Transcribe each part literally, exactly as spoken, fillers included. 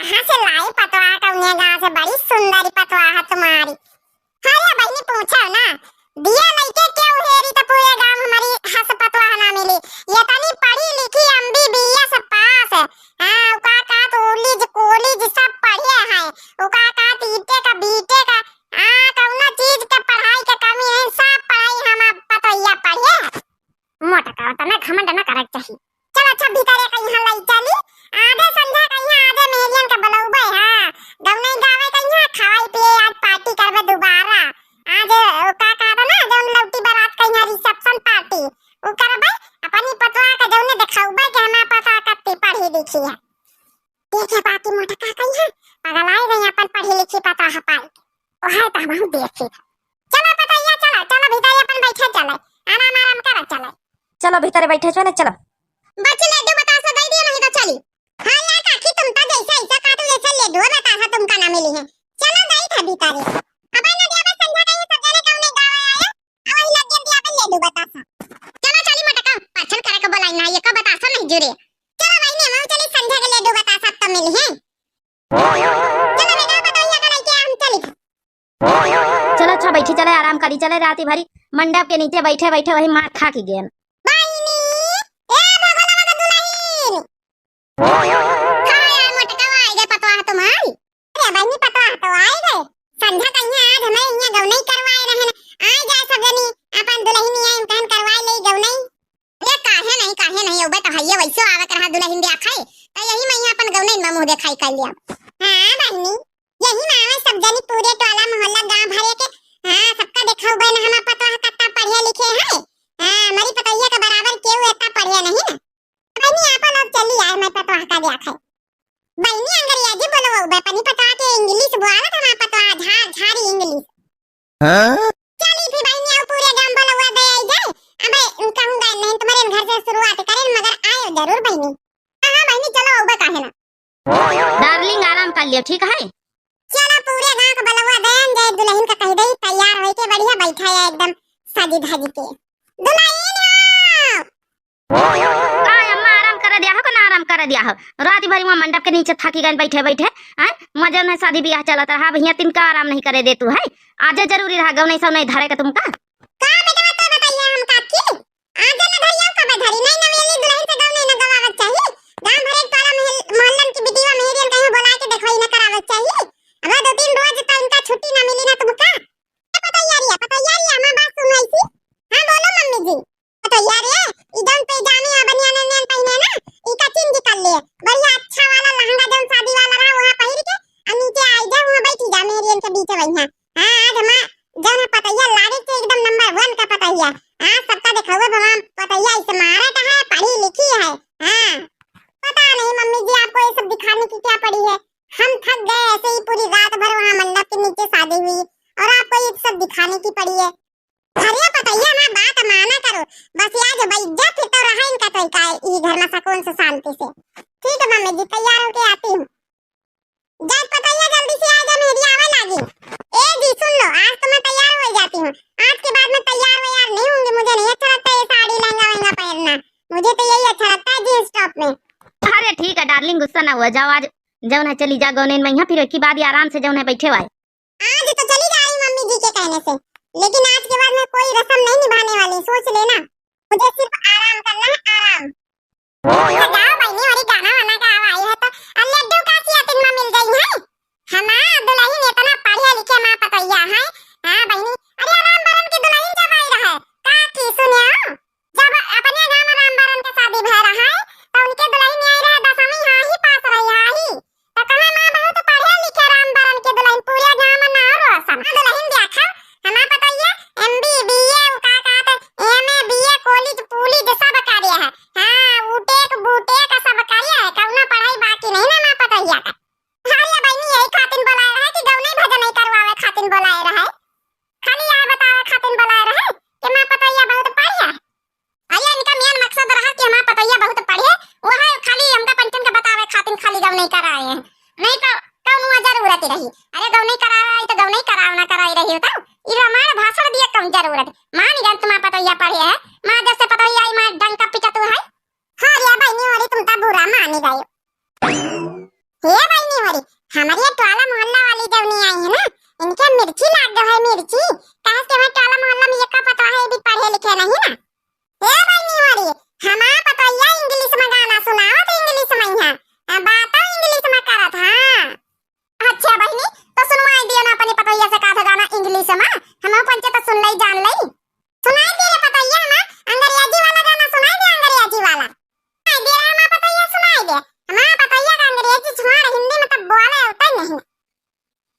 कहाँ से लाई पतवाह कौने गाँव से, बड़ी सुंदरी पतवाह है तुम्हारी। हाँ या बहिनी पूछो ना, दिया लइके केहू हेरी त पूरे गाँव हमरी हस पतवाह ना मिली। ये तनी पढ़ी लिखी एमबीबीएस पास। हाँ, उका का तो ओलिज कोलिज सब पढ़े हैं। उका का तो ईटे का बीटे का, हाँ, कौनो चीज के पढ़ाई के कमी नहीं, सब पढ़ाई हम पतोहिया पढ़े। मोटका, तना घमंड न करक चाही। चल अच्छा, भीतरे कहिया लई चली। आधे संझा कहिया, आधे मेहरियन के बुलौबे, हाँ। गौनई गावे कहिया, खाई पिए, आज पार्टी करबे दोबारा। आज ओ का कहत ना, जौन लौटी बारात कहिया रिसेप्शन पार्टी, उ करबे। अपनी पतवा के जौने देखौबे कि हमार पतवा कत्ती पढ़ी लिखी है। देखे बाकी मोटका कहिया, पगलाई गई अपन पढ़ी लिखी पतवा पाई। ओहे त हमहू देखी। चलो पतैया, चलो, चलो भीतर अपन बैठे चले, आराम आराम करे चले। चलो भीतर बैठे चले, चलो। बच्ची लड्डू बतासा दे दियो, नहीं तो चली। हाँ यार काकी, तुम तो जैसा ऐसा काटू जैसे लड्डू बतासा तुमका ना मिली है। चलो गई था भीतर। अब ना दिया बस संझा कहीं सब जने कौने गाँव आए, अब वही लग गया दिया बस लड्डू बतासा। चलो चली मटका, पाछल करे के बोलाई ना, ये का बतासा नहीं जुरे। चलो भाई ने हम चली संझा के लड्डू बतासा तो मिली है। चलो बेटा पतैया का लइके हम चली। चलो अच्छा, बैठी चले, आराम करी चले, राती भरी मंडप के नीचे बैठे बैठे वही मार खा के गेन। बहिनी, ए भगोलवा के दुलहिन। हाँ यार, मोटका आई गए पतवा तुम्हारी। अरे बहिनी, पतवा तो आई गए। संझा कहिया आज हमें यहाँ गौनई करवाए रहन। आ जाए सब जनी, अपन दुलहिन यहाँ इम्तहान करवाए ले गौनई। अरे काहे नहीं, काहे नहीं, अउबे तो हइये वैसो आवत रहा दुलहिन देखाई, तो यही में यहाँ अपन गौनई में मुँह देखाई कर लिया। हाँ बहिनी, यही में आवे सब जनी पूरे टोला मोहल्ला गाँव भरे के। हाँ, सबका देखौबे न हमार पतोह कत्ता पढ़े लिखे है। हाँ, हमारी पतोहिया के बराबर केहू एतना पढ़े नहीं न। बहिनी, आपन अब चली आए, मैं पतोह का देखाई। बहिनी, अंग्रेजी बोलवौबे, अपनी पतोह के इंग्लिश बोलत हमार पतोह झार झारी इंग्लिश। हाँ? चली फिर बहिनी, अब पूरे गाँव बोलवा दे आई जाए। अबे कहूँ गए नहीं, तुम्हारे घर से शुरुआत करें, मगर आयो जरूर बहिनी। हाँ, हाँ बहिनी, चलो अउबे काहे ना। डार्लिंग, आराम कर लियो, ठीक है? चलो, पूरे गाँव का बलवा देन, जय दुलहिन का कह दे, तैयार होई के बढ़िया बैठा है एकदम सजी धजी के। दुलहिन हो! का अम्मा, आराम करे दिया हो कि ना आराम करे दिया हो? रात भरी वहाँ मंडप के नीचे थाकी गए बैठे बैठे, हैं? वहाँ जौन है शादी ब्याह चलत रहा, अब हियाँ तिनका आराम नहीं करे दे तू है। आजे जरूरी रहा गौनई सौनई धरे के तुमका। का बेटवा तो बताइए हम काकी? आजे न धरिया कबे धरी, नहीं नवेली दुलहिन से गौनई न गवावत चाही। गाँव भरे के टोला महल-, मोहल्लन की बिटिया मेहरियन कहीं बोला के देखवाई न करावत चाही। अब दो तीन रोज तो इनका छुट्टी न मिली ना तुमका। ए पतैया रिया, पतैया रिया, हमार बात सुनो ऐसी। हाँ बोलो मम्मी जी। पतैया रे, ई जौन पैजामे आ बनियान उनियान पहिने ना, ई का चेंज कर ले। बढ़िया अच्छा वाला लहंगा जौन शादी वाला रहा, वहाँ पहिर के, आ नीचे आई जा, वहाँ बैठी जा मेहरियन के बीच वहीं। हाँ, आज हमार जौन है पतैया लागे के एकदम नंबर वन का पतैया। हाँ, सबका देखौबे भगवान पतैया ऐसे मारत है, पढ़ी लिखी है। हाँ, पता नहीं मम्मी जी आपको ये सब दिखाने की क्या पड़ी है, हम थक गए ऐसे ही पूरी रात भर वहाँ मंडप के नीचे शादी हुई और आपको ये सब दिखाने की पड़ी है। अरे पतैया ना बात माना करो, बस आज बैठ जा फिर तो रहा इनका तरीका है, ई घर में सुकून से शांति से। ठीक है मम्मी जी, तैयार होके आती हूँ। जब पतैया जल्दी से आ जा, मेहरी आवे लागी। ए जी सुन लो, आज तो मैं तैयार हो जाती हूँ, आज के बाद मैं तैयार वैयार नहीं होंगी, मुझे नहीं अच्छा लगता ये साड़ी लहंगा वहंगा पहनना, मुझे तो यही अच्छा लगता है जींस टॉप में। अरे ठीक है डार्लिंग, गुस्सा ना हुआ, जाओ आज जौन है चली जा गौनैन में यहाँ, फिर एक ही बाद ही आराम से जौन है बैठे हुआ है। आज तो चली जा रही मम्मी जी के कहने से, लेकिन आज के बाद मैं कोई रस्म नहीं निभाने वाली, सोच लेना। मुझे सिर्फ आराम करना है, आराम। अच्छा जाओ बहिनी, और गाना वाना गावा आई है तो, अब लड्डू का सिया दिन में मिल गई है। हमार दुलहिन इतना पढ़े लिखे माँ पतैया है। हाँ बहिनी, अरे राम बरन की दुलहिन जब आई रहे, का की सुने हो? जब अपने गाँव में राम बरन के शादी भय रहा है, तो उनके दुलहिन आई रहे दसवीं, हाँ ही पास रही, हाँ ही। तो कहे माँ बहुत पढ़े लिखे राम बरन के दुलहिन, पूरे गाँव में नाम रोशन। हाँ दुलहिन देखा, हमार पतैया एमबीबीए, का कहते, एमए, बीए, कॉलेज, पुलिस सब करे है। हाँ, उटेक, बूटेक सब करे है, कौनो पढ़ाई बाकी नहीं ना हमार पतैया का। अरे बहिनी, यही खातिन बोलाए रहे कि गौनई भजनई करवावे खातिन बोलाए रहे? खाली यह बतावे खातिन बोलाए रहे कि माँ पतैया बहुत पढ़िया है। अरे इनका मेन मकसद रहा कि हमार पतैया बहुत पढ़े, वह खाली हमका पंचन के बतावे खातिन खाली गौनई कराए हैं, नहीं तो कौनो जरूरत रही। अरे गौनई करावे आई तो गौनई कराव ना कराई रही होता, ई रामायण भाषण दिए कौन जरूरत? मान गए तुम्हार पतैया पढ़े है, माँ जैसे पतैया आई माँ डंका पिटत है। हाँ रे बहिनी, अरे तुम तो बुरा मान गए। हे बहिनी होरी, हमरे टोला मोहल्ला वाली जौनी आई है ना, इनके मिर्ची लाग गए है, मिर्ची। काहे से हमारे टोला मोहल्ला में ये का पता है, ये भी पढ़े लिखे नहीं ना। हे बहिनी होरी, हमार पतोहिया English में गाना सुनावत English में है, आ, बातों English में करत, हाँ। अच्छा बहिनी, तो सुनवाई दियो ना अपनी पतोहिया से का था गाना English में, हम पंचे तो सुन लई, जान लई। सुनाई दे रे पतोहिया, हमार अंग्रेजी वाला गाना सुनाई दे, अंग्रेजी वाला। सुनाई दे रे हमार पतोहिया, सुनाई दे। हमार पतोहिया का अंग्रेजी छुआड़ हिंदी में तो बोले होता ही नहीं।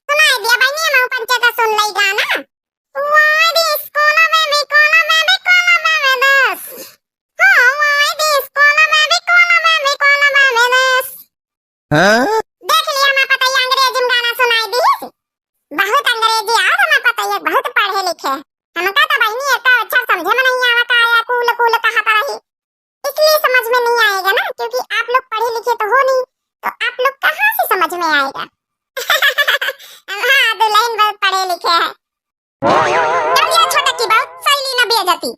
सुनाई दे बहिनी, हम पंचे तो सुन लई गाना। Why this Cola baby, Cola baby, Cola baby this। हाँ, why this Cola baby, Cola baby, Cola baby this। हाँ? देख लिया, हमार पतोहिया अंग्रेजी में गाना सुनाई दी। बहुत अंग्रेजी आवत हमार पतोहिया, बहुत पढ़े लिखे। हमका तो बहिनी एक अक्षर समझे में नहीं आवा का आया, कूल कूल कहा तो रही। इसलिए समझ में नहीं आएगा ना, क्योंकि आप लोग पढ़े लिखे तो हो नहीं, तो आप लोग कहाँ से समझ में आएगा? हाँ, दुल्हन बहुत पढ़े लिखे हैं। चलिए छोटकी बहुत सैली न बेइज्जती।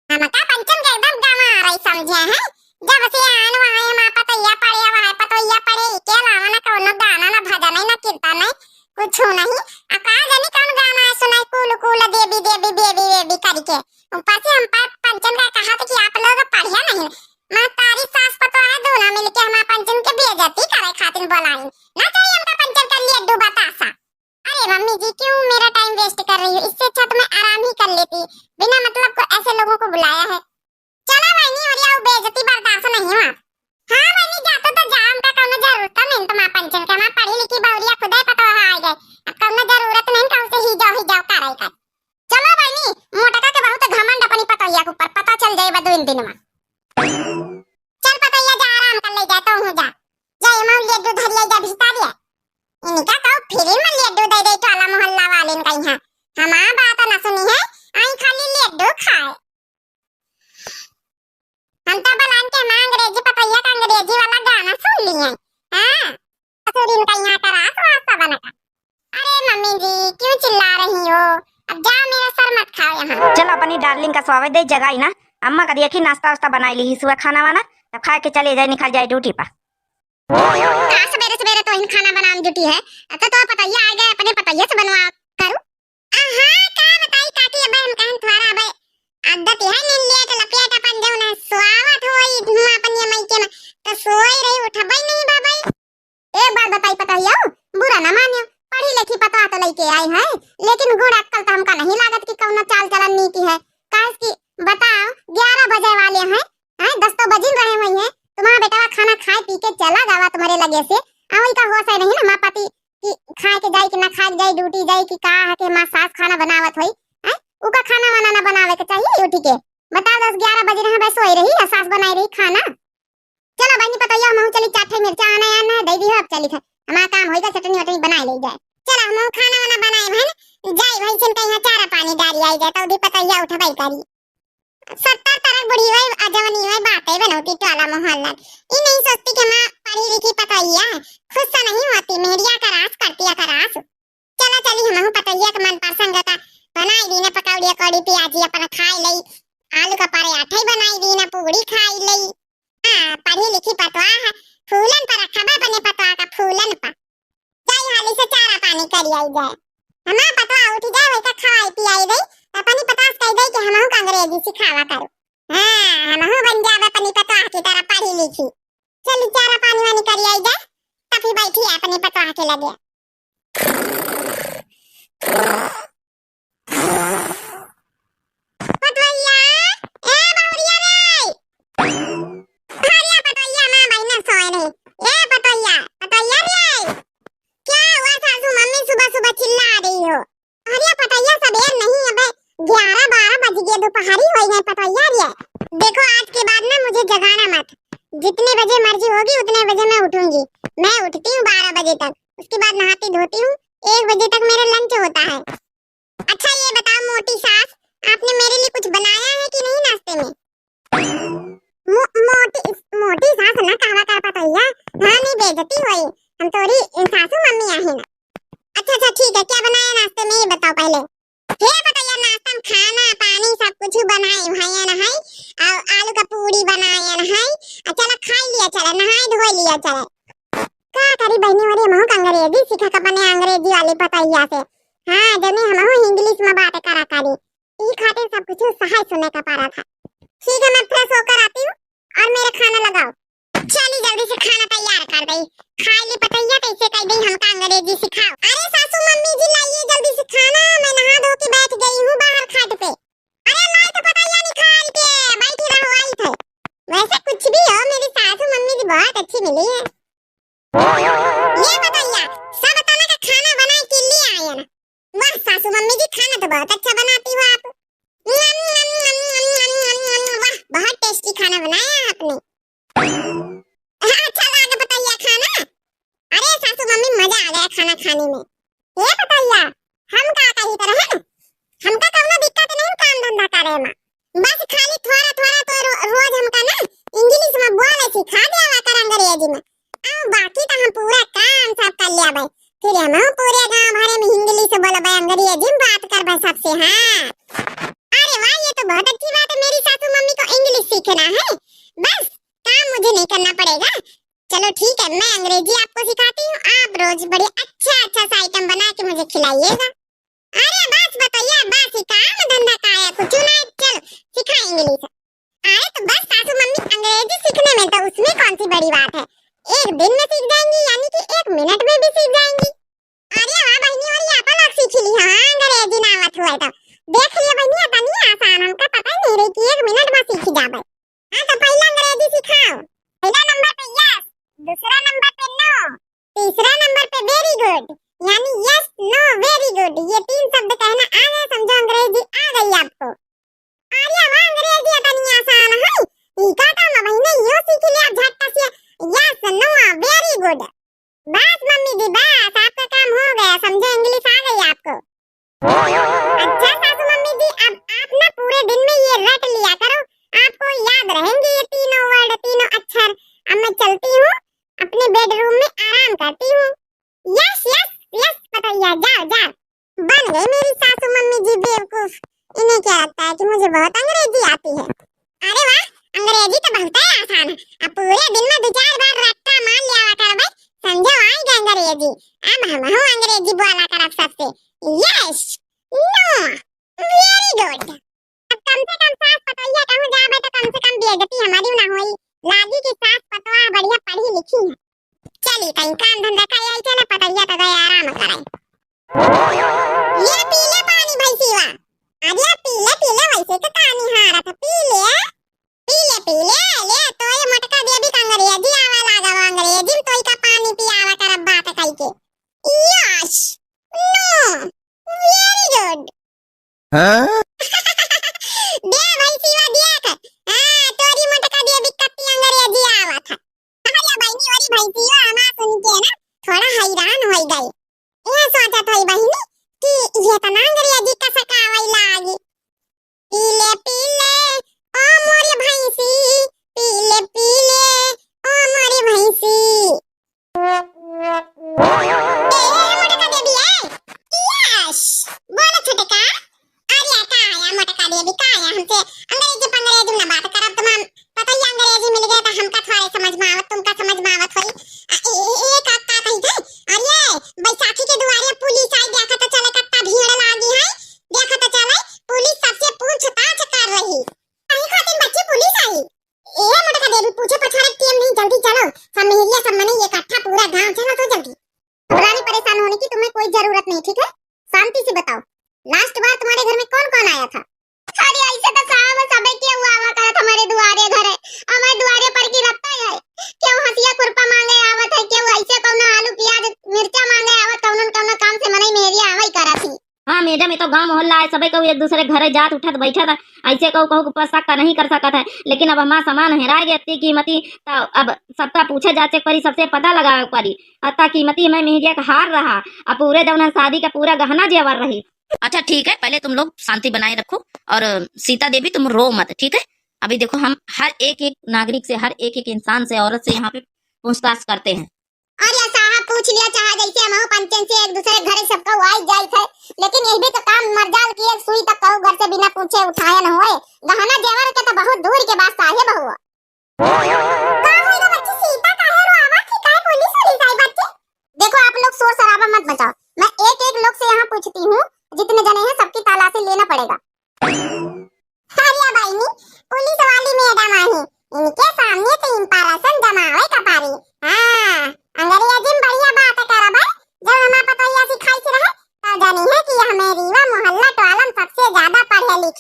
हमका पंचन के एकदम गंवार ही समझे हैं। जब से आन वहाँ हमार पतोहिया पढ़े, वहाँ पतोहिया पढ़े, इके अलावा ना कौनो गाना, ना भजन है, ना कीर्तन है, कुछ नहीं। आ का जानी कौन गाना है सुनाई, कूल कूल देवी देवी बेबी बेबी करके। ऊपर से हम प-, पंचन का कहा था कि आप लोग पढ़े नहीं। महतारी सास पतोह दोनों मिलके हमार पंचन के बेइज्जती करे खातिर बोलाई। ना चाहिए हमका पंचन का लड्डू बतासा। अरे मम्मी जी, क्यों मेरा time waste कर रही हो? इससे अच्छा तो मैं आराम ही कर लेती। बिना मतलब को ऐसे लोगों को बुलाया है। चला बहिनी, और या बेइज्जती बर्दाश्त नहीं हुआ। हाँ बहिनी, जातो तो जा, हमका कौनो जरूरत नहीं तुम्हार पंचन के। हमार पढ़ी लिखी बहुरिया खुदे पतोह आ गए, अब कौनो जरूरत नहीं कहूँ से ही जाओ, ही जाओ करे कर। चलो बहिनी, मोटका के बहुत घमंड अपनी पतोहिया के ऊपर, पता चल जाए बा दो दिन में। चल पतोहिया जा, आराम कर ले जा, तो हूँ जा। जा एमा लड्डू धरिया जा भितारिया। इनका तो फ्री में लड्डू दे दे टोला मोहल्ला वाले इनका यहाँ। हमार बात ना सुनी है, आई खाली लड्डू खाए। हम तो बलान के हमार अंग्रेजी पतोहिया का अंग्रेजी वाला गाना सुन लिए। हाँ, ससुर इनका यहाँ का रास वास्ता बना का। अरे मम्मी जी, क्यों चिल्ला रही हो? अब जाओ, मेरा सर मत खाओ यहाँ। चल अपनी darling का स्वावे दे जगाई ना। अम्मा का देखी नाश्ता वास्ता बनाई ली, सुबह खाना वाना, तब खाए के चले जाए, निकल जाए duty पर। का सवेरे सवेरे तो इन खाना बनान duty है? अच्छा तो पतोहिया आ गए, अपने पतोहिया से बनवा करू। आहा, का बताई काकी, अबे हम कहन थोड़ा अबे आदत है नीन लेट लपेट अपन जौन है सोवत होई हुआँ अपन ये मइके में, तो सोई रही, उठबे नहीं बा भाई। एक बात बताई पतोहिया, बुरा ना मानियो, पढ़ी लिखी पतोह तो लइके आई है, लेकिन गुण अक्कल तो हमका नहीं लागत कि कौनो चाल चलन नीक है। काहे कि बताओ, ग्यारह बजे वाले हैं, हैं, दस तो बजिन रहे हुए हैं, तुम्हारा बेटवा खाना खाए पी के चला गवा तुम्हारे लगे से, आ वही का होश है नहीं ना, माँ पति कि खाए के जाई कि ना खाए के जाई, duty जाई कि का है कि माँ सास खाना बनावत होई, हैं? उका खाना वाना ना बनावे के चाहिए उठी के। बताओ, दस ग्यारह बजे रहे, बस सोई रही, आ सास बनाई रही खाना। चलो बहिनी पतोहिया, हमहू चली, चार ठे मिर्चा आना है, ना दे दी हो, अब चली थे, हमारा काम होई गया, चटनी वटनी बनाई ले जाए। चलो हमहू खाना वाना बनाए बहन, जाई भाई सिन कहीं चारा पानी डारी आई जाए, तो उधी पतोहिया उठबाई करी। सत्तर तरह बुढ़ी हुई, आ जवानी हुई, बातें बनौती टोला मोहल्ला। ई नहीं सोचती कि हमार पढ़ी लिखी पतोहिया है, खुश तो नहीं होती, मेहरिया का रास करती है का रास। चला चली, हमहू पतोहिया के मन पसंद का बनाई दी ना पकौड़ी अकौड़ी, प्याजी अपन खाई लई, आलू का पराठा ही बनाई दी ना, पूड़ी खाई लई। हाँ, पढ़ी लिखी पतोह है, फूलन पर रखा बा अपने पतोह का, फूलन पर। जाई हाली से चारा पानी करी आई जाए। हमार पतोह उठ जाए, वैसा खवाई पियाई दई, अपनी पतोह से कह दई कि हमहू का अंग्रेजी सिखावा करो। हाँ, हमहू बन जाबे अपनी पतोह की तरह पढ़ी लिखी। चली चारा पानी वानी करी आई जाए, तब फिर बैठी अपनी पतोह के लगे। पतोहिया, ए बहुरिया रे। अरे पतोहिया, माँ बहिना सोए रही। ए पतोहिया, पतोहिया रे। क्या हुआ सासू मम्मी, सुबह सुबह चिल्ला रही हो? अरे पतोहिया, सबेर नहीं, अबे ग्यारह बारह बज गए, दोपहरी हो गए पतोहिया रे। देखो, आज के बाद ना मुझे जगाना मत, जितने बजे मर्जी होगी उतने बजे मैं उठूंगी। मैं उठती हूँ बारह बजे तक, उसके बाद नहाती धोती हूँ, एक बजे तक मेरा lunch होता है। अच्छा ये बताओ मोटी सास, आपने मेरे लिए कुछ बनाया है कि नहीं नाश्ते में? मो-, मोटी, मोटी सास ना कहवा कर पतोहिया, हाँ नहीं बेइज्जती होई, हम तोरी सासू मम्मी आहे ना। अच्छा अच्छा ठीक है, क्या बनाया नाश्ते में ये बताओ पहले। हे पतोहिया, नाश्ता में खाना पानी सब कुछ बनाए भैया ना है, और आलू का पूड़ी बनाए ना है, और चला खाई लिया चला, नहाए धोए लिया चला। का करी बहिनी, अरे हमहू का अंग्रेजी सीखा का अपने अंग्रेजी वाली पतोहिया से। हाँ, जने हमहू English में बात करा करी। ई खातिर सब कुछ सहज सुने का पड़ा था। ठीक है, मैं fresh होकर आती हूँ और मेरा खाना लगाओ। चली जल्दी से खाना तैयार कर दई। खाई ली पतोहिया, कैसे कह दई हमका अंग्रेजी सिखाओ। अरे सासू मम्मी जी, लाइए जल्दी से खाना, मैं नहा धो के बैठ गई हूँ बाहर खाट पे। अरे लाई तो पतोहिया निकाल के बैठी रहो, आई थे। वैसे कुछ भी हो, मेरी सासू मम्मी जी बहुत अच्छी मिली है। ये पतोहिया, सब तना का खाना बना के ले आयन। वाह सासू मम्मी जी, खाना तो बहुत अच्छा बनाती हो आप। नम, नम, नम, वाह, बहुत tasty खाना बनाया आपने। अच्छा लागे पतोहिया खाना? अरे सासू मम्मी, मजा आ गया खाना खाने में। ये पतोहिया, हम का कही तरह है ना, हमका कौनो दिक्कत नहीं काम धंधा करे में। बस खाली थोड़ा थोड़ा तो रो-, रोज हमका ना English में बोले सिखा देवा कर अंग्रेजी में। अब बाकी तो हम पूरा काम सब कर लिया भाई। फिर हम पूरे गांव भरे में English बोलबे, अंग्रेजी में बात करबे सबसे। हाँ, अरे वाह, ये तो बहुत अच्छी बात है, मेरी सासू मम्मी को English सीखना है, बस काम मुझे नहीं करना पड़ेगा। चलो ठीक है, मैं अंग्रेजी आपको सिखाती हूँ, आप रोज बड़े अच्छा अच्छा सा item बना के मुझे खिलाइएगा। अरे बस पतोहिया, बस ही काम धंधा का है, कुछ ना है, चलो सिखाएंगे English। अरे तो बस सासू मम्मी, अंग्रेजी सीखने में तो उसमें कौन सी बड़ी बात है, एक दिन में सीख जाएंगी, यानी कि एक मिनट में भी सीख जाएंगी। अरे वाह बहिनी, अरे आप लोग सीख ली, हाँ अंग्रेजी ना आवत हुआ तो। देख लिया बहिनी, इतनी आसान, हमका पता ही नहीं रही कि एक मिनट में सीख जाबे। हाँ तो पहला अंग्रेजी सिखाओ। पहला नंबर पे yes, दूसरा नंबर पे no, तीसरा नंबर पे very good, यानी yes, no, very good, ये तीन शब्द कहना आ गए, समझो अंग्रेजी आ गई आपको। अरे वाह, अंग्रेजी इतनी आसान है, इका तो हम बहिने यो सीख लिया झट से, yes, no, very good। बस मम्मी जी, बस आपका काम हो गया, समझो English आ गई आपको। अच्छा सासू मम्मी जी, अब आप ना पूरे दिन में ये रट लिया करो, आपको याद रहेंगे ये तीनों word, तीनों अक्षर। अब मैं चलती हूँ, अपने bedroom में आराम करती हूँ। Yes, yes, yes पतोहिया, जाओ, जाओ। बन गई मेरी सासू मम्मी जी बेवकूफ। इन्हें क्या लगता है कि मुझे बहुत अंग्रेजी आती है? अरे वाह, अंग्रेजी तो बहुत ही आसान है। अब पूरे दिन में दो चार बार रट्टा मार लिया करबे, समझो, आई गए अंग्रेजी। अब हमहू अंग्रेजी बोला करब सबसे। Yes, no, very good। अब कम से कम सास पतोहिया कहूँ जाबे तो कम से कम बेइज्जती हमारी ना होई। लागी कि सास पतोह बढ़िया पढ़ी लिखी है। चली तई काम धंधा करे आई, चले पतोहिया तो गए आराम करे। ये पी ले पानी भैंसीवा। अरे पी ले, पी ले, वैसे तो पानी हारत है, पी ले, पी ले, पी ले, ले तो ये मोटका देवी का अंग्रेजी आवा लागा, वो अंग्रेजी में तोई का पानी पियावा करब बात कई के। Yes, no, very good। हाँ? दे भैंसीवा देख, हाँ तोरी मोटका देवी कत्ती अंग्रेजी आवत है। अरे बहिनी, ओरी भैंसियो हमार सुन के ना थोड़ा हैरान होइ गई। ए सोचत हई बहिनी कि ये तना अंग्रेजी का सकावई लागी। पी ले, पी ले, ओ मोरी भैंसी, पी ले, पी ले, ओ मोरी भैंसी। ए, मोटका देवी, ए, यस, बोलो छोटका। अरे का आया मोटका देवी, का आया हमसे अंग्रेजी पंग्रेजी में बात करब, तुम पतोहिया अंग्रेजी मिल गए तो हमका थोड़े समझ में आवत, तुमका समझ में आवत होई। आ, ए, ए, ए, का, का कही थे? अरे बैसाखी के दुआरे पुलिस आई, देखा तो चले कत्ता भीड़ लागी है, देखा तो चले पुलिस सबसे पूछताछ कर रही। कहीं खातिर बच्ची पुलिस आई। ए मोटका देवी, पूछे पछाड़े के टेम नहीं, जल्दी चलो, सब मेहरिया सब मने इकट्ठा पूरा गांव, चलो तो जल्दी। घबराने परेशान होने की तुम्हें कोई जरूरत नहीं, ठीक है? शांति से बताओ, लास्ट बार तुम्हारे घर में कौन कौन आया था? अरे ऐसे तो साहब सबे केहू आवा करत हमारे दुआरे घरे, हमारे दुआरे पर की रहता है, केहू हंसिया खुरपा मांगे आवत है, केहू ऐसे कौनो आलू प्याज मिर्चा मांगे आवत, कौनो न कौनो काम से मनई मेहरिया आवा ही करत ही। हाँ मैडम, ये तो गांव मोहल्ला है, सबे केहू एक दूसरे घरे जात उठत बैठत है, ऐसे केहू केहू के ऊपर शक का नहीं कर सकत है, लेकिन अब हमार सामान हेराय गए इतनी कीमती, तो अब सबका पूछे जाचे के परी, सबसे पता लगावे के परी। अत्ता कीमती हमें मेहरिया का हार रहा, अब पूरे जौन शादी का पूरा गहना जेवर रही। अच्छा ठीक है, पहले तुम लोग शांति बनाए रखो और सीता देवी तुम रो मत, ठीक है? अभी देखो हम हर एक एक नागरिक से, हर एक एक इंसान से, औरत से यहाँ पे पूछताछ करते हैं। अरे साहब पूछ लिया, चाहे जैसे हम पंचन से एक दूसरे घरे सबका वाई जाए थे, लेकिन यही भी तो काम मरजाल की एक सुई तक कहू घर से बिना पूछे उठाए न होए। गहना जेवर के तो बहुत दूर के बात साहेब हुआ। का होई रे बच्ची सीता, काहे रोआवा थी, काहे पुलिस उलिस आई बच्ची?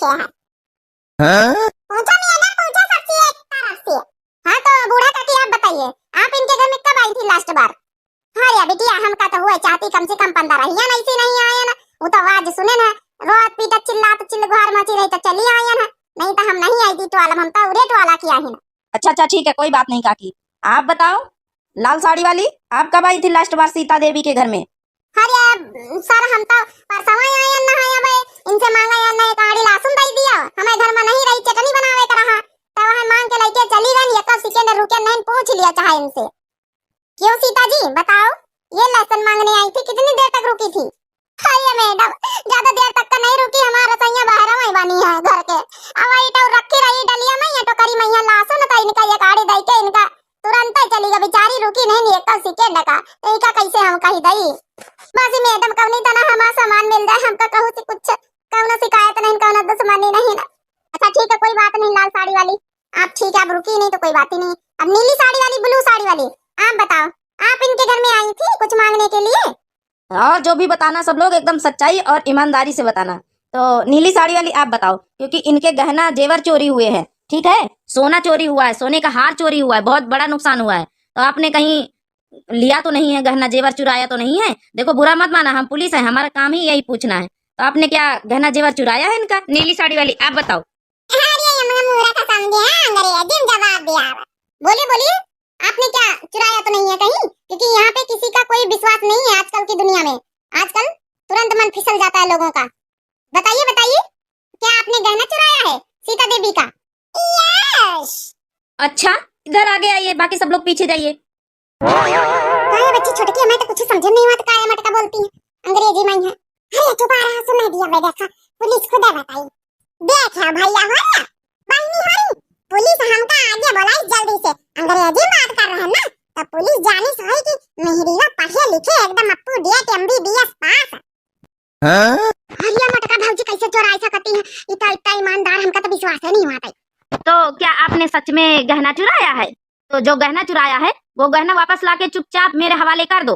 पूछते हैं। हाँ? पूछो मैडम, पूछो सबसे एक तरफ से। हाँ तो बूढ़ा काकी, आप बताइए, आप इनके घर में कब आई थी लास्ट बार? हाँ रे बिटिया, हमका तो हुए चाहती कम से कम पंद्रह हिया नहीं सी नहीं आए ना। वो तो आज सुने ना, रोत पीटत चिल्लात चिल्लगुहार मची रही तो चली आए ना, नहीं तो हम नहीं आई थी टोला, हम तो उरे टोला की आई ना। अच्छा अच्छा, ठीक है, कोई बात नहीं काकी। आप बताओ, लाल साड़ी वाली, आप कब आई थी लास्ट बार सीता देवी के घर में? अरे सर, हम तो परसवा आयन ना है, अब इनसे मांगा या ना एक आड़ी लहसुन दे दिया, हमें घर में नहीं रही, चटनी बनावे का रहा, तो वह मांग के लेके चली गई, एक सेकंड रुके नहीं, पूछ लिया चाहे इनसे। क्यों सीता जी, बताओ, ये लहसुन मांगने आई थी, कितनी देर तक रुकी थी? अरे मैडम, ज्यादा देर तक का नहीं रुकी, हमारा सैया बाहर में बनी है घर के, अब वही तो रखी रही डलिया में, ये टोकरी में यहाँ लहसुन था, इनका एक आड़ी दे के इनका तुरंत ही चली गई बेचारी, रुकी नहीं, नहीं एक सेकंड का, तो इनका कैसे हम कही दई? बस मैडम, कौनी तना हमारा सामान मिल जाए, हमका कहूँ से कुछ, कौनो शिकायत नहीं, कौनो दुश्मनी नहीं ना। अच्छा ठीक है, कोई बात नहीं लाल साड़ी वाली, आप ठीक है, आप रुकी नहीं तो कोई बात ही नहीं। अब नीली साड़ी वाली, ब्लू साड़ी वाली, आप बताओ, आप इनके घर में आई थी कुछ मांगने के लिए? और जो भी बताना सब लोग एकदम सच्चाई और ईमानदारी से बताना। तो नीली साड़ी वाली आप बताओ, क्योंकि इनके गहना जेवर चोरी हुए हैं, ठीक है, सोना चोरी हुआ है, सोने का हार चोरी हुआ है, बहुत बड़ा नुकसान हुआ है, तो आपने कहीं लिया तो नहीं है, गहना जेवर चुराया तो नहीं है? देखो बुरा मत माना, हम पुलिस हैं, हमारा काम ही यही पूछना है। तो आपने क्या गहना जेवर चुराया है इनका? नीली साड़ी वाली आप बताओ। अरे ये मुंह मूरख समझे हैं अंग्रेजी में जवाब दिया। बोलिए बोलिए, आपने क्या चुराया तो नहीं है कहीं? क्योंकि यहाँ पे किसी का कोई विश्वास नहीं है आजकल की दुनिया में। आजकल तुरंत मन फिसल जाता है लोगों का। बताइए बताइए, क्या आपने गहना चुराया है सीता देवी का? यस। अच्छा, इधर आगे आइए, बाकी सब लोग पीछे जाइए। अरे बच्ची छोटकी, हमें तो कुछ समझ नहीं हुआ, तो काया मटका बोलती है, अंग्रेजी में ही है। अरे चुप रहा, सुनाई दिया, मैं देखा, पुलिस खुद बताई। देखा भैया हो ना, बहनी हरी, पुलिस हमका आगे बोलाई जल्दी से, अंग्रेजी में बात कर रहे हैं ना, तो पुलिस जानी सही कि मेहरीवा पढ़े लिखे एकदम up to date M B B S पास। हाँ? अरे मटका भौजी कैसे चोराई सकती है? इतना, इतना ईमानदार, हमका तो विश्वास ही नहीं हुआ था। तो क्या आपने सच में गहना चुराया है? तो जो गहना चुराया है, वो गहना वापस लाके चुपचाप मेरे हवाले कर दो।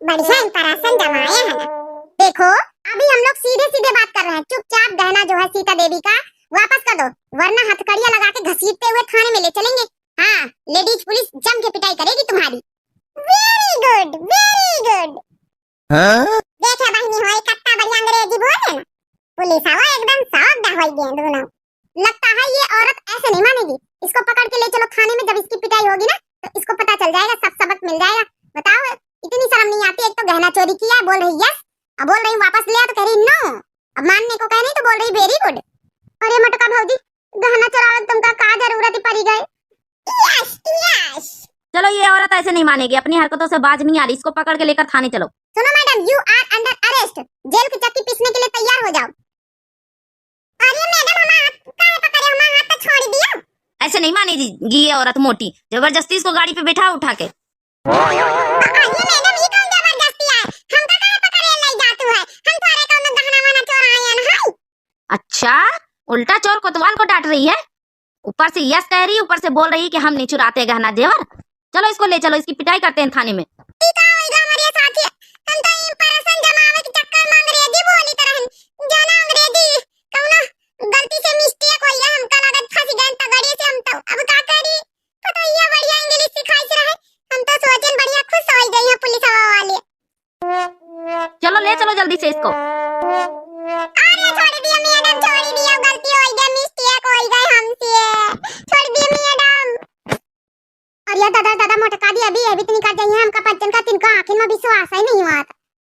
बढ़िया impression जमाए है ना। देखो, अभी हम लोग सीधे सीधे बात कर रहे हैं, चुपचाप गहना जो है सीता देवी का वापस कर दो, वरना हथकड़िया लगा के घसीटते हुए थाने में ले चलेंगे। हाँ, लेडीज पुलिस जम के पिटाई करेगी तुम्हारी। Very good, very good। हाँ? देखे बहिनी हो, कत्ता बढ़िया अंग्रेजी बोले ना। पुलिस आवा एकदम shocked होइ गए दोनों। लगता है ये औरत ऐसे नहीं मानेगी। इसको पकड़ के ले चलो थाने में, जब इसकी पिटाई होगी ना तो इसको पता चल जाएगा, सब सबक मिल जाएगा। बताओ, इतनी शर्म नहीं आती, एक तो गहना चोरी किया है, बोल रही यस, अब बोल रही वापस ले आ तो कह रही नो। अब मानने को कह नहीं तो बोल रही very good। अरे मटका भौजी, गहना चुरावे तुमका का जरूरत ही पड़ी गई? Yes, yes. चलो, ये औरत ऐसे नहीं मानेगी, अपनी हरकतों से बाज नहीं आ रही, इसको पकड़ के लेकर थाने चलो। सुनो madam, you are under arrest, जेल की चक्की पीसने के लिए तैयार हो जाओ। अरे मैडम, हमारा हाथ काहे पकड़े, हमारा हाथ तो छोड़ दिया। ऐसे नहीं मानेगी ये औरत मोटी, जबरदस्ती इसको गाड़ी पे बैठा उठा के। अरे मैडम, ये कौन जबरदस्ती है? हमका काहे पकड़े ले जातू है? हम तोरे कौनो गहना वहना चोराए हैं? अच्छा, उल्टा चोर कोतवाल को डांट रही है, ऊपर से यस कह रही, ऊपर से बोल रही कि हम नहीं चुराते गहना जेवर। चलो इसको ले चलो, इसकी पिटाई करते हैं थाने में। ई का होई गा हमारे साथे? हम तो impression जमावे के चक्कर में अंग्रेजी बोली तरह, जाना अंग्रेजी कौनो गलती से mistake होई है, हमका लागत फंस गए तगड़े से हम तो। अब का करी? पतोहिया बढ़िया English सिखाई से रहे, हम तो सोचन बढ़िया खुश हो गई है पुलिस वाले। चलो ले चलो जल्दी से इसको। अरे छोड़ दिया मैडम, छोड़ दिया, गलती हो गई, mistake हो गई हमसे, छोड़ दिया मैडम। अरे दादा दादा, मोटका दी अभी, अभी तो निकल जाइए, हमका पंचन का तिनका आँखिन में विश्वास ही नहीं हुआ था।